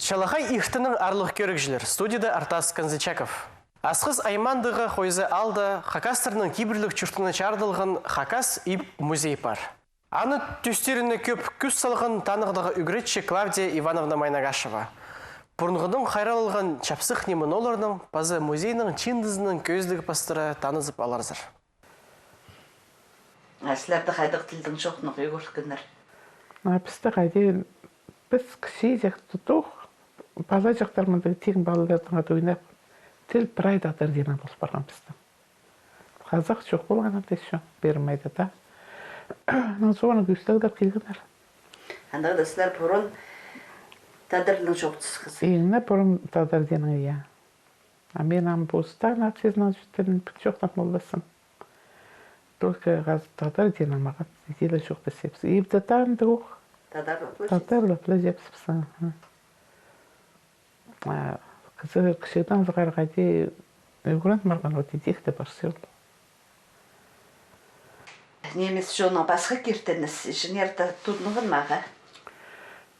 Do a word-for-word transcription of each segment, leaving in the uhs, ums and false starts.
Чалахай иртеннең, аарлығ кӧрігҷілер, студияда Артас Канзычаков. Асхыс аймаандығ Хойза аалда хакастарның кибірліг чуртына чарыдылған Хакас иб музей пар. Аны тӧстиріне кӧп кӱс салған танығдағы ӱгретчі Клавдия Ивановна Майнагашева. Пурунғыдаң хайралланған чапсых ниме-ноо оларның паза музейнің чыындызының кӧзідіг пастыра танызып аларзар. А сірерді хайдағ тілдең чоохтанарға ӱгреткеннер? А пісті хайди, піс кічіҷек тутух, палаҷахтар мындағ тиң палаларнаң хада ойнап, тіл прай тадар тілінең пол парған пістің. Хазах чох полған анда ещё, пеер майда даа. Ну, соны кӧзідіглеп килгеннер. Андағ даа сірер пурун тадар тілінең чоохтасхазар? Иң не пурун тадар тілінең, я. А мин ам постаң нацизмнің чурталарын піт чоохтап полбассың. Только хазах тадар тілінең мағат, идейле чоохтасчабыс. Ибде таа андағ ох. Тадар лап ла чӧрчебіс. Тадар лап ла чӧрчебіс, аха. А кізі кічігдең сығара хайди ӱгрен парған, вот идӧк тее парча ол. Нимес чонның пасха киртінізі, чиңер тудынған ма?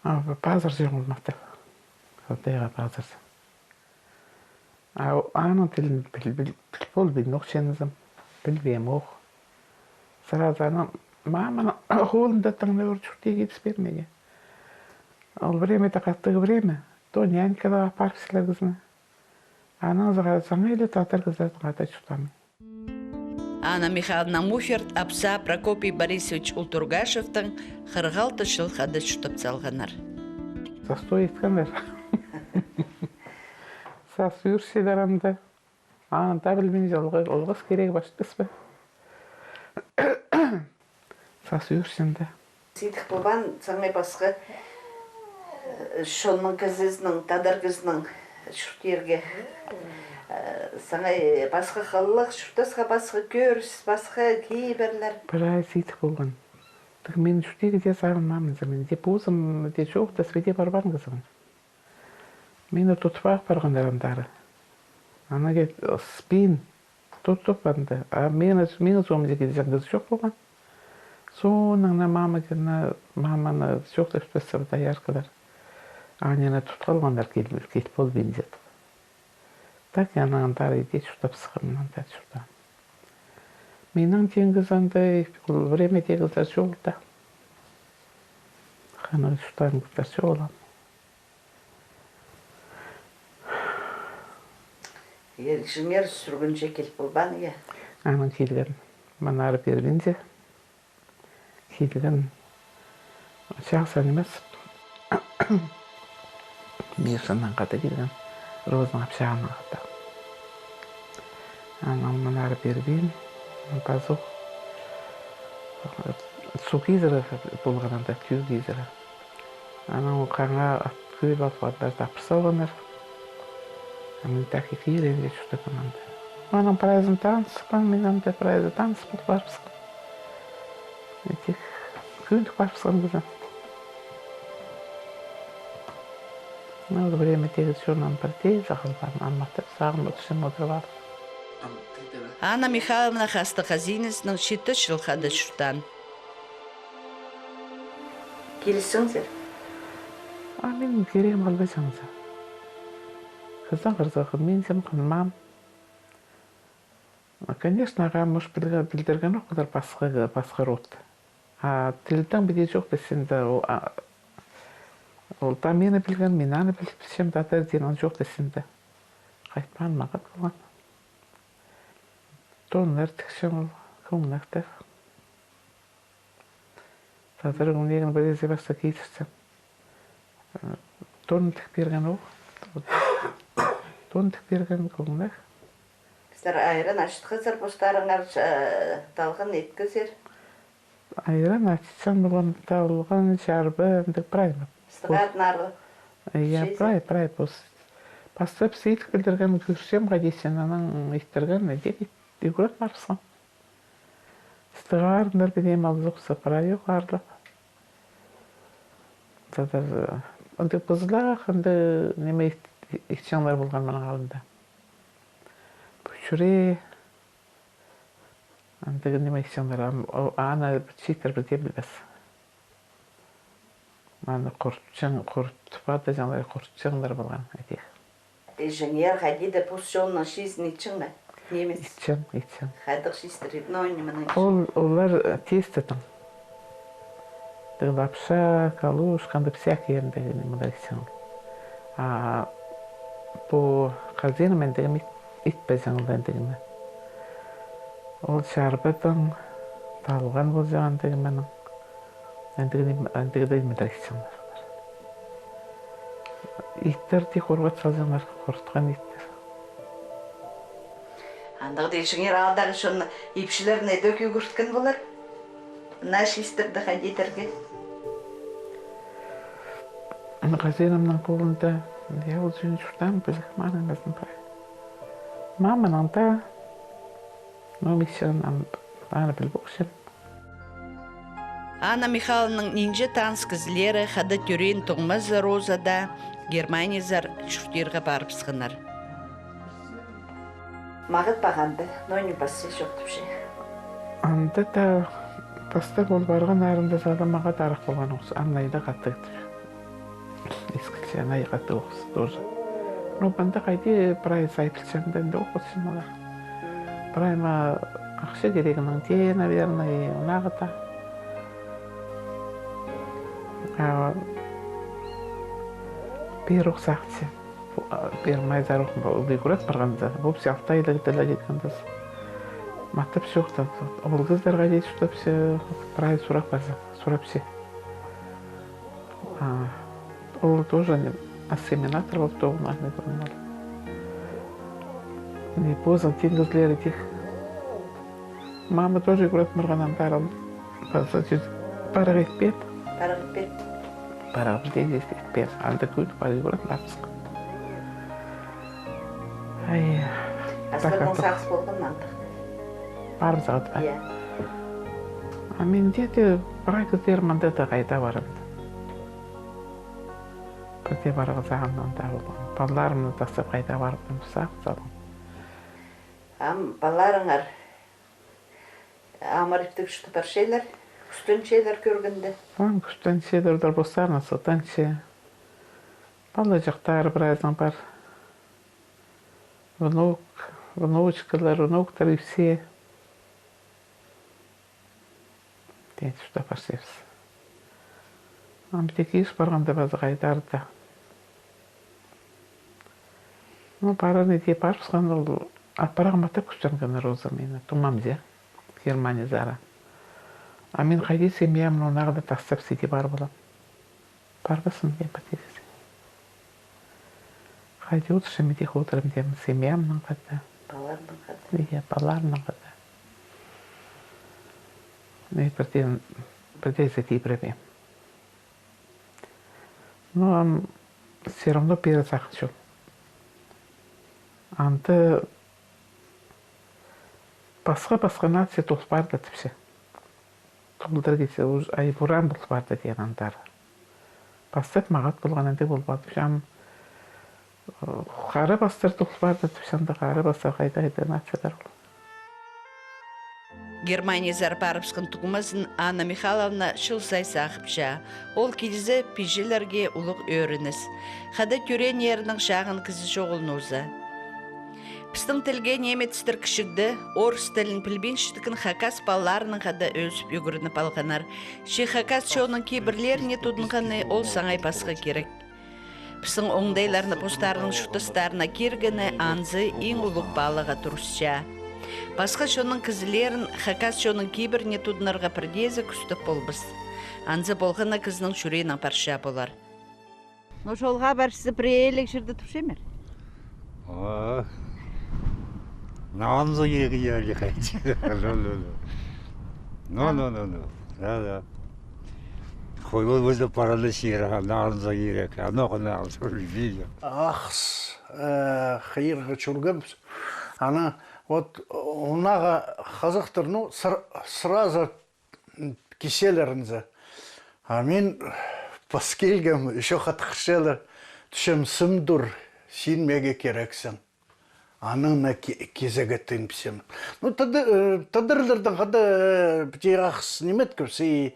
А, пазырҷаң полмахтап. Хытайға пазырҷаң. А аның тілін піл-, піл-, піл полбин ох, чынызым. Пілбеем ох. Сразу анаң маманың холында тыңнап чуртирға киліс пирмеге. Ол времяда, хатығ время, то нянькалар апарып салар кізіні. Анаң саңай ла тадар кізілернең хада чуртаам. Анна Михайловна Муферт апсаа Прокопий Борисович Ултургашевтең хырых алты чыл хада чуртап салғаннар. Застой иткеннер. Сас ӱрчелер анда. Аны даа пілбинче, олғас кирек пастыспа. Сас ӱрчең дее. Сидік полбаан саңай пасха, э, чонның кізізінең, тадар кізінең чуртирға. Э, саңай пасха хылых, чуртасха пасха, кӧріс пасха, кибірлер. Прай сидік полған. Тігі мин чуртирға дее сағынмаам, мин дее позым дее чоохтас, пиди парбаан кізібін. Мині тутпаан парғаннар андары. Ана кет спин тутып анда. А мині, мині сомда килҷең кізі чох полған. Соонаң на мама кирні, маманы чоохтап пастап дояркалар. Ананы тутып алғаннар, кил, кил полбин дедіп. Так, я андары иди чуртап сыххам, анда чуртаам. Минің тиң кізі анда ол время тее кізілер чоғыл даа. Хана чуртаан кізілер чоғыл ам. Ел чиңер сӱргінҷе кил полбаан, я? Анаң килген. Манар пирбинче. Килген. Чағсаң нимес. Миршанаң хада килген. Розаның апчағынаң хада. Анаң манар пирбин. Пазох. Су кизіре полған анда, тӱӱ кизіре. Анаң хаңа ат кӧл алып алғаннар, тапсалғаннар. А мин так и кирерге чуртаппын анда. Анаң прайзын танысхан, мин анда прайзы таныс полып парыбысхан. Тик кӧнік парыбысхан кізі. Ну, ол время тегіс чоннан пірдее сағынбаам, амма тіп сағын утчам одырып алып. Анна Михайловна хастығ хазиназынаң читі чыл хада чуртаан. Килісчеңзер? А мин кирем албаҷаңза. Хызың хырза хынминчем, хынмаам. Конечно, ағаа, может, пілдірген ох олар пасха, пасха род. А тілдең піди чоохтасчаң да, ол, а, ол даа мині пілген, мин аны піліп, пілчем, тадар тілінең чоохтасчаң да. Хайтпаан мағат полған. Тоннар тікчем ол, кӧңнектер. Тадар кӧңнегін пірдеезі пасха кидірчем. Тон тік пирген ол. Тон тік пирген кӧңнег. Сірер айран ачытхазар, постарыңар, э, талған иткезер? Айран ачытчаң полған, талған, чарба, андағ прай. Стығаадынар ба? Я, прай, прай, пос. Пастап сидік пілдірген, кӧрчем, хайди син анаң иттірген, идӧк ит, ӱгрен парыбысхан. Стығаадынар, піди ам алзохса, прай ох аарлап. Тадар, андағ пызылах, андағ ниме ит-, итчеңнер полған мының алнында. Пӱчӱре, андағ ниме итчеңнер, ам, о, аны чииттер пірдее пілбес. Аны хуртчаң, хуртпады, чаңлар хуртчаңнар полған, этих. Іҷеңер хайди-да пос чонның чиизін итчең ме? Нимес. Итчем, итчем. Хайдағ чиистер, ну, ниме. Ол, олар, э, тестідең. Тігі лапша, калуш, андағ всякий андағ нимелер итчең. А пу хазиинаң мин тігі ит-, итпеҷең ол андағ ниме. Ол чарбадаң, талған полҷаң андағ нименең. Андағ ниме, андағ нимелер итчеңнер. Иттер дее хорға салҷаңнар, хуртхан иттер. Андағ даа іҷеңер аалдағы чон ипчілерні дее ӱгреткен полар. Наа чиистерні хайди идерге. Аны хазиинамның холында, я, ол чон чуртаан, пілем, аның ниме пар. Маманың даа, ну, мин аны, аны пілбинчем. Анна Михайловнаның нинҷе таныс кізілері, хада тӧреен туңмазы Роза даа Германиязар чуртирға парыбысханнар. Мағат парғанда, но ниме пасча чох тіпче. Анда даа пастап ол парған арында сала мағат арах полған ох, ам най даа хатығ тіп. Искілче, най хатығ ох тоже. Ну, мында хайди прай сай пілчеңден дее ох полчаң олар. Прай ма ахча кирегінең дее, наверное, и онағыда. А пеер ох сағынчам. Пу, а, пеер майзар ох, ол ӱгрет парғанда, вообще алты айлығ тіле кеткенде. Матап чоохтан, ол кізілерге дее чуртапча, прай сурап парза, сурапча. А ол тоже не, осеменатор полып тоғынған, не көрген ол. Не, позының тиң кізілері тик. Мама тоже ӱгрет парған, андар ол. Паза чӱс парах итпеен. Парах итпеен. Парах пірдее итпеен. Анда кӧдік пар ӱгрет парыбысхан. Ай. Асларның сағыс полған андағ. Парыбысхан ба? Иә. А менде дее прай кізілер мында даа, хайда парам. Пірдее парарға сағынмаам даа полған. Палаларымны тастап хайда парып, сағын салдым. Ам палаларыңар амыр иптіг чуртап парчалар, кӱстенчелер кӧргенде. Ам кӱстенчелер, олар постарына сыхтанча. Палаҷахтары прайзының пар. Внук, внучкалар, внуктар ӧсче. Тее чуртап парчабыс. Ам тик ис парғанда паза хайдар даа. Ну, парар ниме, парыбысхан ол, апарарға матап кӱстенген Роза мині, туңмам дее, Германиязар. А мин хайди семьямны онағыда тастап, сиде парып алам. Парбаспын дее пірдеезі. Хайди одырчам, мин тик одырам дее, семьямның хада. Палаларның хада. Иә, палаларның хада. Мин пірдее, пірдеезі тибіребеем. Ну, ам всё равно пеер сағынчам. Анда пасха-пасха нация толып парды тіпче. Толдыр килзе, уж, ай, пурам пол парды теен андар. Пастап мағат полған анда пол парды тіпче. Ам, э, хара пастар тол парды тіпче, анда хара пастар хайда-хайда нациялар ол. Германиязар парыбысхан туңмазын Анна Михайловна чыл сай сағыпча. Ол килзе пиҷелерге улуғ ӧрініс. Хада тӧрееннернің чағын кізі чоғыл ноза. Пістің тілге немецтер кічігде орыс тілін пілбинчеткен хакас палаларынаң хада ӧзіп ӱгреніп алғаннар. Че хакас чонның кибірлеріне тудынғаны ол саңай пасха кирек. Пістің оңдайларны постарының чуртастарына киргені анзы иң улуғ паалағ турысча. Пасха чонның кізілерін хакас чонның кибіріне тудынарға пірдеезі кӱстеп полбас. Анзы полғанда кізінің чӱреенең парча полар. Ну, чолға парчаза, пірее ле чирде турча мир? А, нанза кирек, я, лихать. Ну, ну, ну. Ну, ну, ну, ну. Да, да. Хой, ол өзі парады чирге, нанза кирек. А ну, нанза, видео. Ахс, э, хыйырға чӧргем. Ана, вот, ондағы хазахтар, ну, сыр-, сразу киселер анзы. А мин пас килгем, ещё хатхырчалар, тӱсчем, сым тур, син мағаа кирексің. Анаң на ки-, кизеге тынпсым. Ну, тады-, э, тадарлардаң хада, э, піти ахс ниме иткебіс, и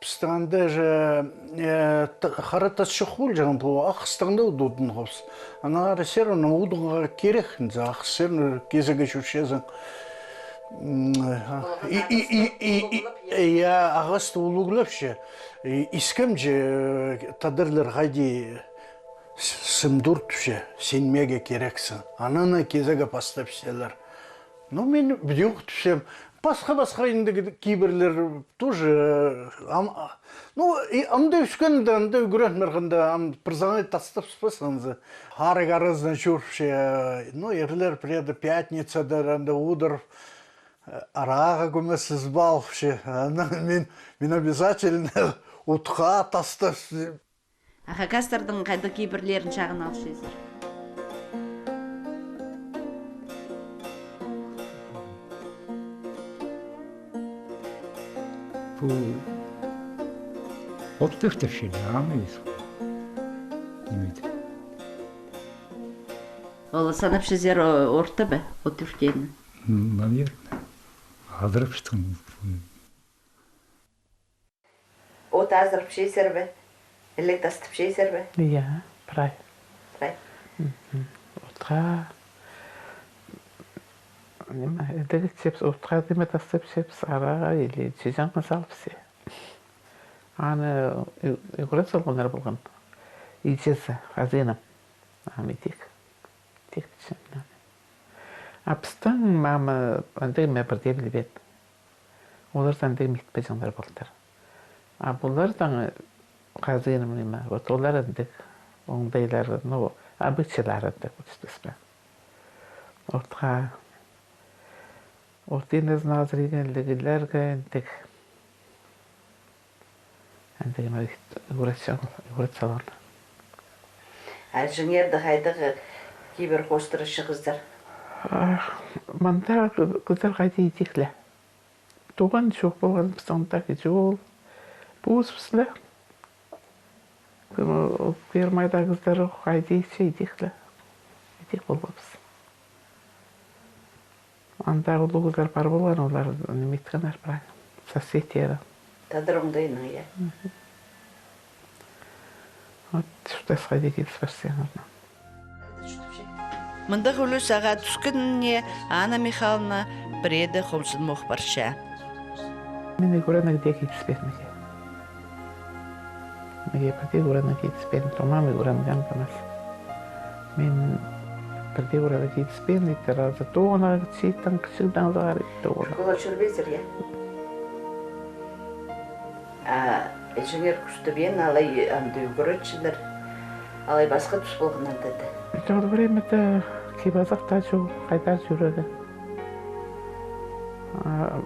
Пістің анда же, э, т-, хара тас чох полҷаң, пу ах ыстаң даа удуңнабыс. Аннаңар всё равно удуңға кирек, ағаа всё равно кизерге чӧрчезің. М, а, и, и, и, и, и, я, ағасты улуғлап че. И искем че, э, тадарлар хайди с-, сым туртча, синмеге кирексің. Аннаңар кизерге пастапчалар. Ну, мин пӱдӱк тіпчем. Пасха-пасха андағ кибірлер тоже, ам, ну, и ам даа ӧскенде, ам даа ӱгреніп парғанда, ам пір саңай тастапчабыс анзы. Арығ аразына чӧрче, ну, ирлер пірееде пятницада, анда удур, э, арағаа кӧмес ізіп алча. Анаң мин, мин обязательно утха тастапчам. А хакастардың хайдағ кибірлерін чағын алчазар? Пу от тӧртче, аны ис. Ниме ит? Ол санапчазар о-, орта ба, от тӧртчені? М, наверное. Азырапчатхан. От азырапчазар ба? Іліг тастапчазар ба? Я, прай. Прай. Мгм. Отха, ниме, іліг тіпчебіс, отха ниме тастапчабыс, арағаа или чиҷең салыбыс. Аны ӱ-, ӱгрет салғаннар полған. Иҷезі, хазиным. Ам идӧк. Тик пісчем. А пістің мама андағ ниме пір дее пілбеен. Олар андағ ниме итпеҷеңнер полтыр. А пуларның хазиным ниме, вот олар андағ оңдайлары, ну, обычайлары андағ, вот, что. Отха, от инезін азырирға, іліглерге андағ. Андағ ниме ӱгрет сал-, ӱгрет салған. А іҷеңерді хайдағ кибір хоостыра чыхтазар? А, мында кізі-, кізілер хайди идерлер. Туған чох полған пістің андағ чол. Позыбыс ла. Кем, ол пір майда кізілер хайди итче, идерлер. Идер полғабыс. Анда улуғ кізілер пар полған, олар ниме иткеннер, прай. Соседтері. Тадар оңдайының, я. Мгм. Вот, чуртасха даа киліс парчаң. Мындағ ӱлӱс ағаа тӱскеніне Анна Михайловна пірееде хомзынмох парча. Мин ӱгренерге дее киліспеен мағаа. Мағаа пірдее ӱгренерге киліспеен, томам ӱгренген кемес. Мин пірдее ӱгренерге киліспеен, итті разы тоғынарға, чииттең, кічігдең сығара итті тоғынарға. Школа чӧрбеезер, я? А іҷеңер кӱстебеен, алай анда ӱгретчелер, алай пасха тус полған анда даа. Ол времяда кип-азах таа чох, хайдар чӧрерге. А,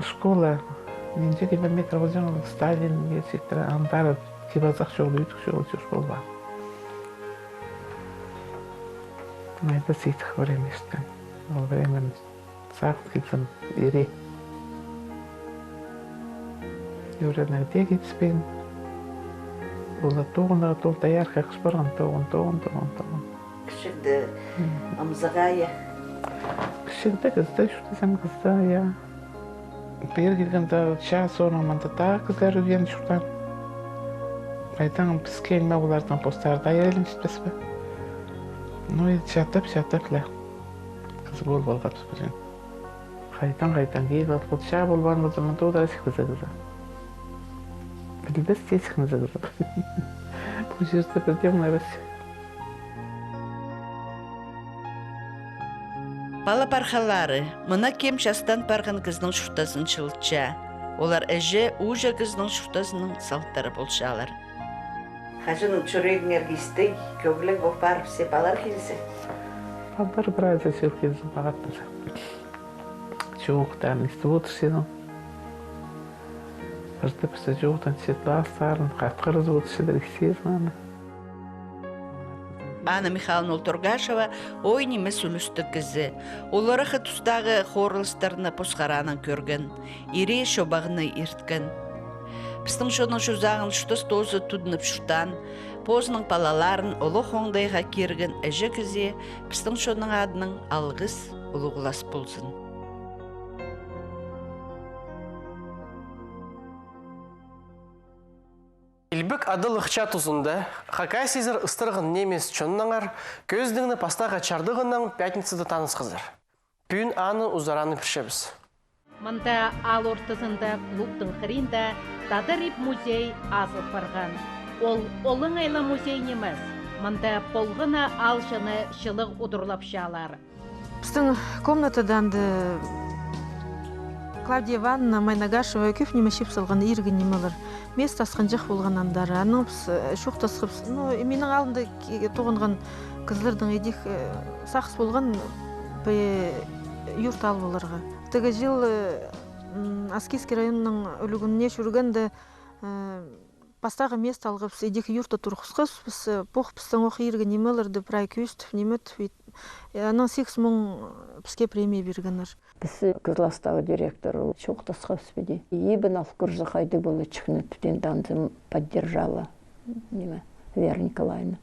школа нинҷе километр полҷаң, Сталин университеті, андар кип-азах чоғыл, ӧдік чоғыл чӧр полбаан. Айда сидік время истең. Ол время сағын килзем, ире. Ӱгренерге киліспеен. Ол тоғынарға, тол тайярға хығырып парған, тоғын, тоғын, тоғын, тоғын. Кічігде, мгм, амзағаа, я? Кічігде кізде, чуртазам кізде, я. Пеер килгенде, чаа соонаң мында таа кізілер ӱдеен чуртаан. Хайдаң піс килме, оларның постары даа иреленчетпес пе? Ну, и чатап, чатап ла. Кізі пол полғабыс пілем. Хайдаң, хайдаң киліп, ол чаа полбаан полза, мында одырчазың кізі, кізі. Пілбес тізең кізі, кізі. Пу чирде пірдее оңнабас. Пала-пархалары, мына кем частан парған кізінің чуртазын чылытча. Олар іҷе-ууҷа кізінің чуртазының салтары полчалар. Хаҷан чӱрегіңерге истіг, кӧгліг пол парыбысса, палалар килзе? Палалар прайзы чыл килзе, пағат паза. Чоохтарын истіп одырчазың. Пірде-пірсі чоохтанча, пастарын хатхырызып одырчалар, истезің аны. Анна Михайловна Олторгашева ой нимес ӱлӱстіг кізі. Ол ыраххы тустағы хорылыстарны пос хараанаң кӧрген, ире чобағны ирткен. Пістің чонның чозағын чуртас тооза тудынып чуртаан, позының палаларын олох оңдайға кирген іҷе кізее пістің чонның адынаң алғыс, улуғлас ползын. Илбек Адалығ чаа тузында Хакасиязар ыстырған нимес чоннаңар кӧзідігні пастағы чардығынаң пятницада танысхазар. Пӱӱн аны узарааны пирчебіс. Мында аал ортызында клубтың хыринда Тадар иб музей азыл парған. Ол олаңай ла музей нимес. Мында полған на аалҷыны чылығ удурлапчалар. Пістің комнатада анда Клавдия Ивановна Майнагашева кӧп ниме чыып салған, иргі нимелер. Мес тасхынҷах полған андар. Анаң піс, э, чоохтасхабыс. Ну, и минің алнымда ки-, тоғынған кізілердең идӧк, э, сағыс полған пе юрт ал поларға. Тігі чыл, э, м, Аскизский районның ӱлӱкӱніне чӧргенде, э, пастағы место алғабыс, идӧк юртта турғысхабыс, піс, э, пох пістең ох иргі нимелерді прай кӧзітіп, ниме тіп, ит-, э, анаң сигіс муң піске премия пиргеннер. Піс класстағы директор ол чоохтасхабыс піди. Ибін ал кӧрзе, хайдағ полар, чіткенде тіпчем, анзын поддержала, ниме, Вера Николаевна.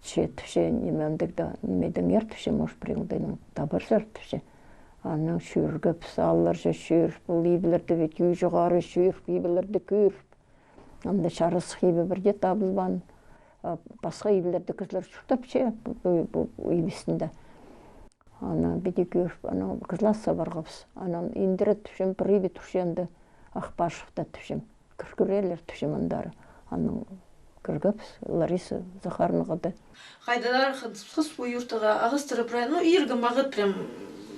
Че тіпче, ниме, андағ даа, нимедеңер тіпче, может, пірее оңдайнаң табарзар тіпче. Анаң чӧргебіс, аалларҷа чӧріп, ол иблерді ведь ӱй чоғары чӧріп, иблерді кӧріп. Анда чарасхы иб пірдее табылбаан. А пасха иблерде кізілер чуртапча, пу, пу, пу иб істінде. Анаң піди кӧріп, анаң класха парғабыс. Анаң индіре тіпчем, пір иб турча анда, Ахпашевта тіпчем. Кір кӧрерлер тіпчем андар. Анаң кіргебіс, Лариса Захаровнаға даа. Хайдағ-да хыныс пу юртха, ағастар прай, ну, иргі мағат прям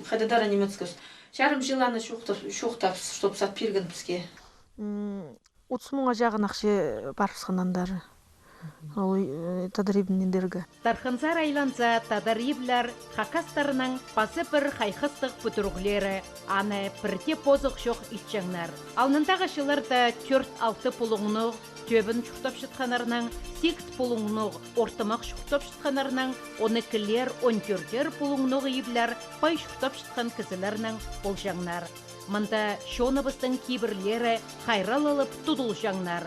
хайдағ-да ниме итчебіс. Чарым чыл аны чоохтап, чоохтапчабыс, чтоб сат пирген піске. М, отыс муңға чағын ахча парыбысхан андар. Ол, э, Тадар ибін индірерге. Тархынзар айланза, тадар иблер хакастарның паза пір хайхастығ пӱдіріглері, аны пірдее позығ чох итчеңнер. Алнындағы чылларда тӧрт-алты пулуңнығ тӧбін чуртапчатханнарның, сигіс пулуңнығ ортымах чуртапчатханнарның, он ікілер, он тӧртер пулуңнығ иблер пай чуртапчатхан кізілернің полҷаңнар. Мында чоныбыстың кибірлері хайраллап тудылҷаңнар.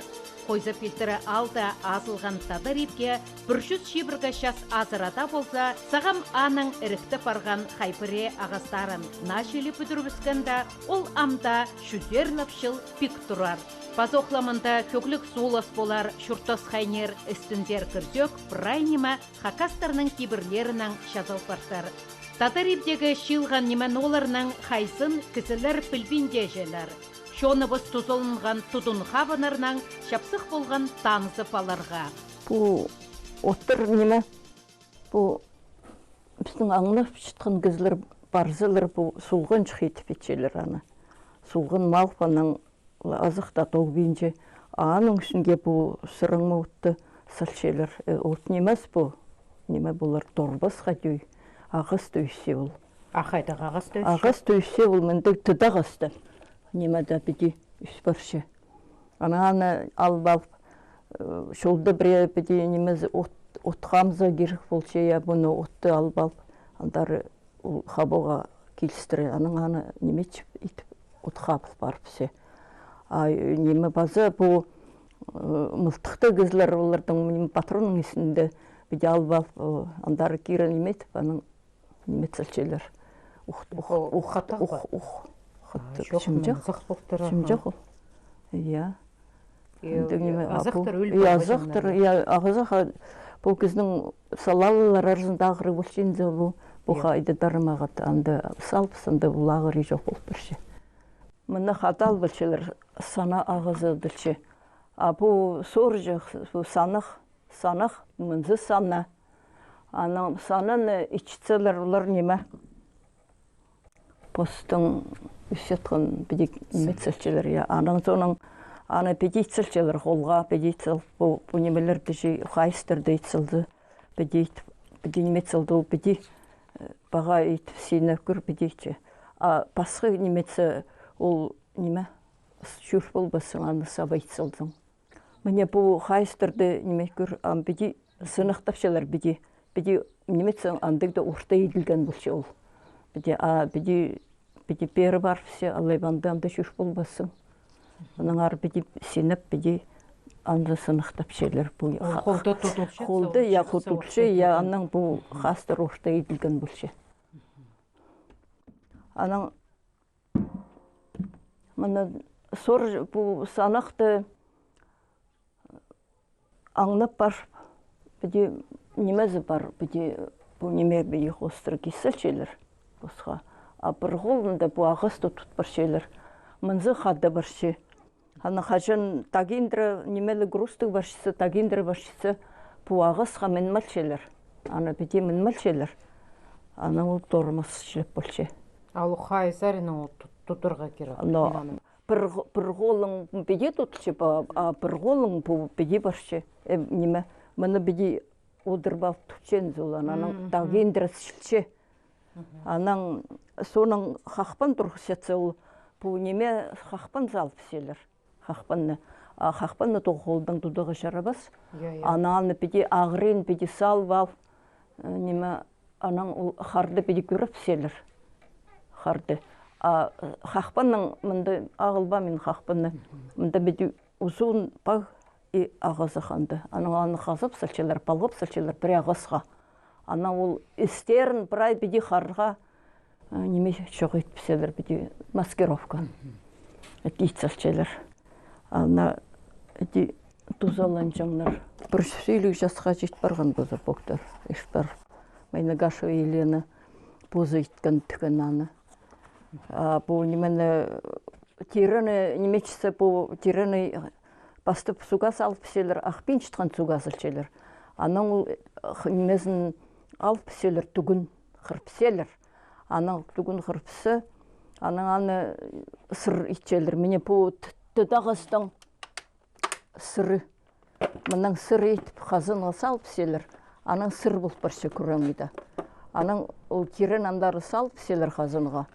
Хойза пилтірі аалда азылған тадар ибге пір чӱс чибіргі час азыра даа полза, сағам аның ірікті парған хай пірее ағастарын наа чіли пӱдірібіскен дее, ол ам даа чӱзер лап чыл пик турар. Пазох ла мында кӧгліг суулас полар, чуртас хайнир, істінзер кірзӧк, прай ниме хакастарның кибірлерінең чазал партыр. Тадар ибдегі чыылған ниме-нооларның хайзын кізілер пілбинчелер. Чоныбыс тузаланған тудын-хабыннарнаң чапсых полған танызып аларға. Пу оттар ниме, пу пістің аңнап чатхан кізілер парзалар, пу сулғанҷых итіп итчелер аны. Сулған мал панаң азахта толбинча. Аның ӱстӱнге пу сыраң ма отты салчалар. Э, от нимес пу. Ниме полар, торбас хати ой. Ағас тӧссе ол. А хайдағ ағас тӧссе? Ағас тӧссе ол мындағ тыда ағасты. Ниме дее піди ӱс парча. Анаң аны алып алып, э, чолда пірее піди ниме от, от хамза кирек полча, я, пуны отты алып алып, андар ол хабоға килістіре, анаң аны ниме итчеп, итіп, от хабыл парыбысча. А, э, ниме паза пу, э, мылтыхты кізілер оларның, ниме, патронның істінде піди алып алып, э, андар кире ниме итіп, анаң ниме ит салчалар. Ух, ух, ух, ух, хатығ ба? Ух, ух. А, хатығ, чох, чымҷах. Мызых полтыр, аха. Чымҷах ол. Я. Э, андағ ниме, а, азахтар пу ӧл, я, парбаҷаңнар, азахтар, я, ағазах, а, пу кізінің салалылар аразында ағырығ полча, пу, пу, я, хайди-да ағырығ, анда салыбысханда, пу ағырығ чох пол парча. Мына хада алып алчалар, сана ағазы адалча. А пу сорҷах, пу санах, санах, мынзы сана. Анаң сананы итчетселер, олар ниме, постың ӧсчеткен піди ниме ит салчалар, я. Анаң соонаң аны піди ит салчалар, холға піди ит сал, пу, пу нимелерді чи, хайыстарды ит салза, піди ит, піди ниме ит салды, ол піди, э, паға ит, сине кӧр, піди итче. А пасха ниме итсе, ол ниме, с-, чӧр полбассың, аны саба ит салзаң. Мына пу хайыстарды ниме кӧр, ам піди сынахтапчалар, піди, піди ниме итсең, андағ даа орта иділген полча ол. Піди, а, піди, піди пеер парыбысча, алай анда, анда чӧр полбассың. Аннаңар піди синеп, піди анда сынахтапчалар. Пу, ол ха-, холда тудылча, холда, я, тудылча, я, анаң пу хайыстар орта иділген полча. Анаң мына сор, пу санахты аңнап пар, піди нимезі пар, піди пу ниме, піди хоостыра кис салчалар посха. А пір холында пу ағасты тут парчалар. Мынзы хада парча. Аны хаҷан тағиндыра, нимелі грузтығ парчатса, тағиндыра парчатса, пу ағасха мін малчалар. Аны піди мін малчалар. Аны ол тормоз чілеп полча. Ал хайзарин ол тут-, тударға кирек. Но пір, пір холың піди тутча, а пір холың пу піди парча. Э, ниме, мыны піди удырып алып тутчаң ол, анаң тағиндыра сілче. Анаң соонаң хахпан турғысчатса ол, пу ниме, хахпан салып салчалар. Хахпанны. А хахпанны тоғ холдаң тударға чарабас. Анаң аны піди ағырин, піди салып ал, э, ниме, анаң ол харды піди кӱреп салчалар. Харды. А, э, хахпанның мында ағылбаам мин хахпанны. Мында піди узун пағ и ағазы ханда. Анаң аны хазап салчалар, палғап салчалар пір ағасха. Анаң ол істерін прай піди харға, э, ниме чох итіп салчалар, піди маскировка. Ит салчалар. Ана іди тузаланҷаңнар. Пір чӱс илиг часха чит парған позы поктар. Иш пар. Майнагашева Елена позы иткен тіген аны. А пу нимені, тирені, ниме чізе, пу тирені пастап суға салып салчалар, ахпин чатхан суға салчалар. Анаң ол, х-, нимезін алып салчалар, тӱгін хырып салчалар. Анаң тӱгін хырып са, анаң аны сыр итчелер. Міне пу т-, тыдағастың сыры. Мынаң сыр итіп хазанға салып салчалар. Анаң сыр пол парча кӱрең иді. Анаң ол тирен андары салып салчалар хазанға.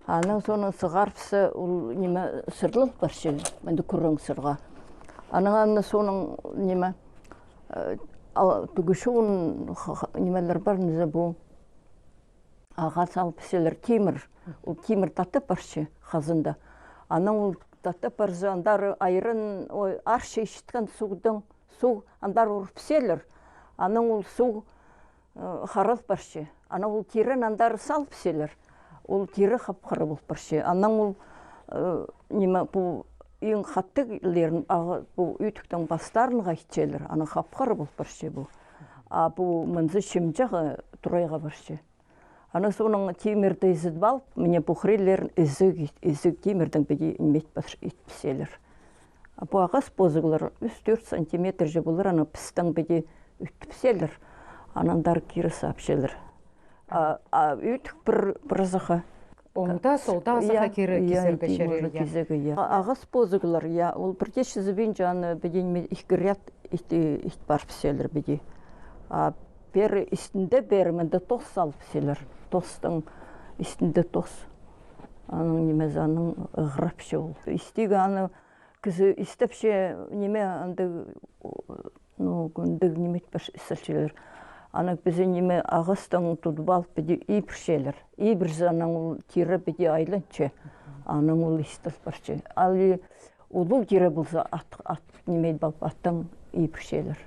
Анаң соонаң сығарып са, ол ниме сырлал парча, мында кӱрең сырға. Анаң аны соонаң ниме, э, а, тӱгӱ чоон х-, х-, нимелер пар, низе пу. Ағаа салып салчалар тимір. Ол тимір тата парча хазанда. Анаң ол тата парза, андары айран, ой, арча ічеткен суғдаң, суғ андар урып салчалар. Анаң ол суғ, э, харал парча. Анаң ол тирен андар салып салчалар. Ол тире хап-хара пол парча. Анаң ол, э, ниме, пу иң хатығларын, ағаа, пу ӱдіктің пастарынға итчелер. Анаң хап-хара пол парча пу. А пу мынзы чымҷағы турайға парча. Анаң соонаң тимірді ізіп алып, міне пу хырилларын ізіг, ізіг тимірдең піди ниме ит пар-, ит салчалар. А пу ағас позығлар ӱс-тӧрт сантиметр же полар, анаң пістең піди ӱт салчалар. Анаң андар кире сапчалар. А, а ӱдік пір, пір ызыхха. Оңда, солда ызыхха кире, кизерге чарир, я. Кизерге, я. А, ағас позығлар, я, ол пір дее чізібинче, аны піди ниме ікі ряд ит, ит парып салчалар піди. А пеер істінде пеер мында тос салып салчалар. Тостың істінде тос. Аның нимезі, аның ығырапча ол. Істігі аны кізі істепче, ниме, андағ, ну, андағ ниме ит пар-, салчалар. Анаң пізе ниме ағастаң тудып алып, піди ибірчелер. Ибірзе, анаң ол тире піди айланча. Анаң ол истіл парча. Ал и улуғ тире полза, ат, ат, ниме ит алып, аттаң ибірчелер.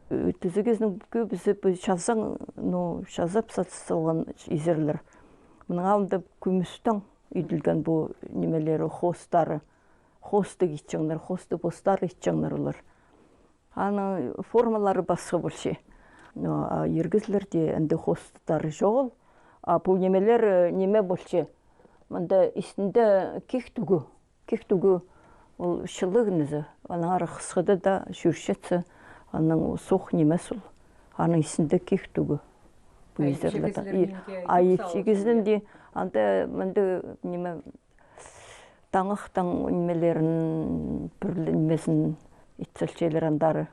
Э, тізігізінің кӧбізі пу чазаң, ну, чазап сат-, салған изерлер. Мының алнында кӱмӱстең иділген пу нимелері, хоостары. Хоосты итчеңнер, хоосты постары итчеңнер олар. Аның формалары пасха полча. Но, а ир кізілерде андағ хоостары чоғыл. А пу нимелер, э, ниме полча. Мында істінде ких тӱгі. Ких тӱгі ол чылығ низе. Аннаңар хысхыда даа чӧрчетсе, аның суғ нимес ол. Аның істінде ких тӱгі. Пу изерлерде. А ипчі кізілерде анда, мында ниме, таңахтаң нимелерін, пӱрлі нимезін ит салчалар андары,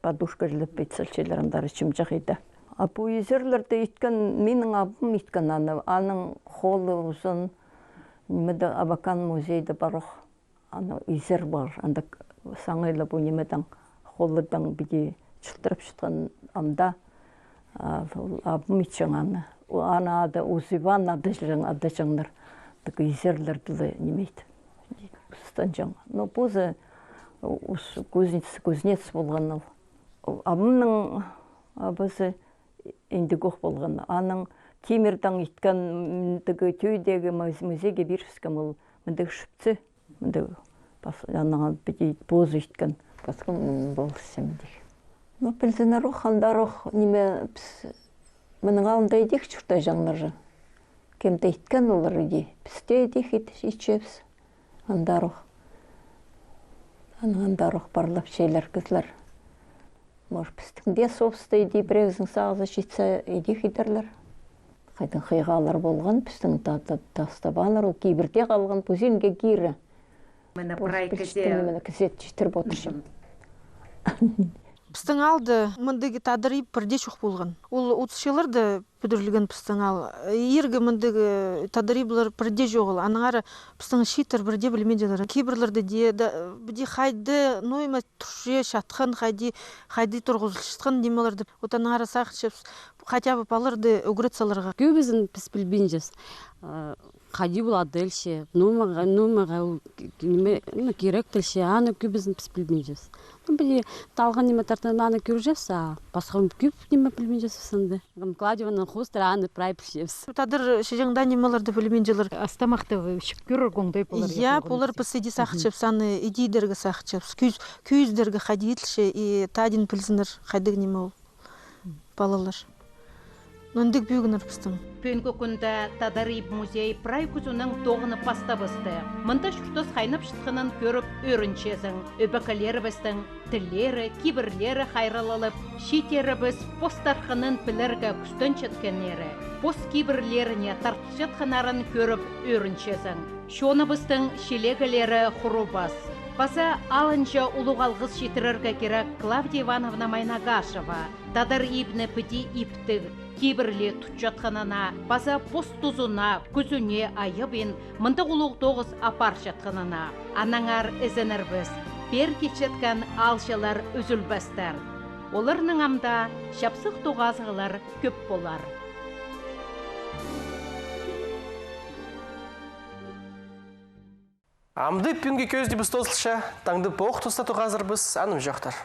подушка чілеп ит салчалар андары, чымҷах иді. А пу изерлерді иткен, минің абым иткен аны, аның холы узун, нимеде, Абакан музейде пар ох, аның изер пар, анда саңай ла пу нимедең, холыдаң піди чылтырап чатхан амда, а, ол абым итчең аны. Ол аны ады Ус Иван адачаң-, адачаңнар. Тігі изерлерді ле ниме ит. Станчаң. Но позы ус кузнец, кузнец полған ол. Абымның абазы индіг ох полған. Аның тимірдең иткен, м, тігі тӧӧйдегі муз-, музейге пирібіскем ол мындағ шӱпці. Мында пас-, анаң піди позы иткен. Пасха полысчам дее. Ну, пілзіннер ох, андар ох, ниме, піс, мының алнында идӧк чуртаҷаңнар же. Кем-де иткен олар иди. Піс те идӧк ит-, итчебіс. Андар ох. Анаң андар ох парлапчалар кізілер. Может, пістің дее соғыста иди пірігізің сағызы читсе, идӧк идерлер. Хайдаң хыйғалар полған, пістің та-, та-, тастабааннар, ол кибірде халған, пу синге кире. Мына прай кізі, мына кізі читіріп одырчам. Пістің аалда мындағ тадар иб пірдее чох полған. Ол отыс чылларда пӱдірілген пістің аал. Иргі мындағ тадар иблер пірдее чоғыл. Аннаңар пістің чииттер пірдее пілбинчелер. Кибірлерде дее, да, піди хайди ноо ниме турча чатхан, хайди, хайди турғызылчатхан нимелерді. Вот аннаңар сағынчабыс, хотя бы палаларды ӱгрет саларға. Кӧбізін піс пілбинчебіс. Хайди пол адалча, ноо ниме, ноо ниме ол ки-, ки-, ниме, ну, кирек тілче, аны кӧбізін піс пілбинчебіс. Ну, піди талған ниме тартын аны кӧрчебіс, а пасха кӧп ниме пілбинчебіс анда. Кладиваның хоостыра аны прай пілчебіс. Тадар чыҷаңда нимелерді пілбинчелер. Ас-тамахты чіп кӧрерге оңдай полар. Я, полар піс иди сағынчабыс, аны иди идерге сағынчабыс. Кӧс-, кӧзідерге хайди иділче, и тадин пілзіннер, хайдағ ниме ол. Палалар. Мындағ пӱӱн пістің. Пӱӱнгі кӱнде Тадар иб музей прай кӱзінең тоғынып пастабысты. Мында чуртас хайнапчатханын кӧріп ӧрінчезің. Ӧбекелерібістің тіллері, кибірлері хайраллалып, чииттерібіс постарханын пілерге кӱстенчеткеннері, пос кибірлеріне тартылчатханнарын кӧріп ӧрінчезің. Чоныбыстың чилегелері хурубас. Паза алынҷа улуғ алғыс читірерге кирек Клавдия Ивановна Майнагашева, тадар ибні піди иптіг, кибірлі тутчатханына, паза пос тузына, кӱзіне айабин мындағ улуғ тоғыс апарчатханына. Аннаңар ізенербіс, пеер килчеткен аалҷылар ӱзӱлбестер. Оларның амды чапсых тоғазығлар кӧп полар. Амды пӱӱнгі кӧзідібіс тоозылча, таңды пу ох туста тоғазарбыс, анымҷохтар.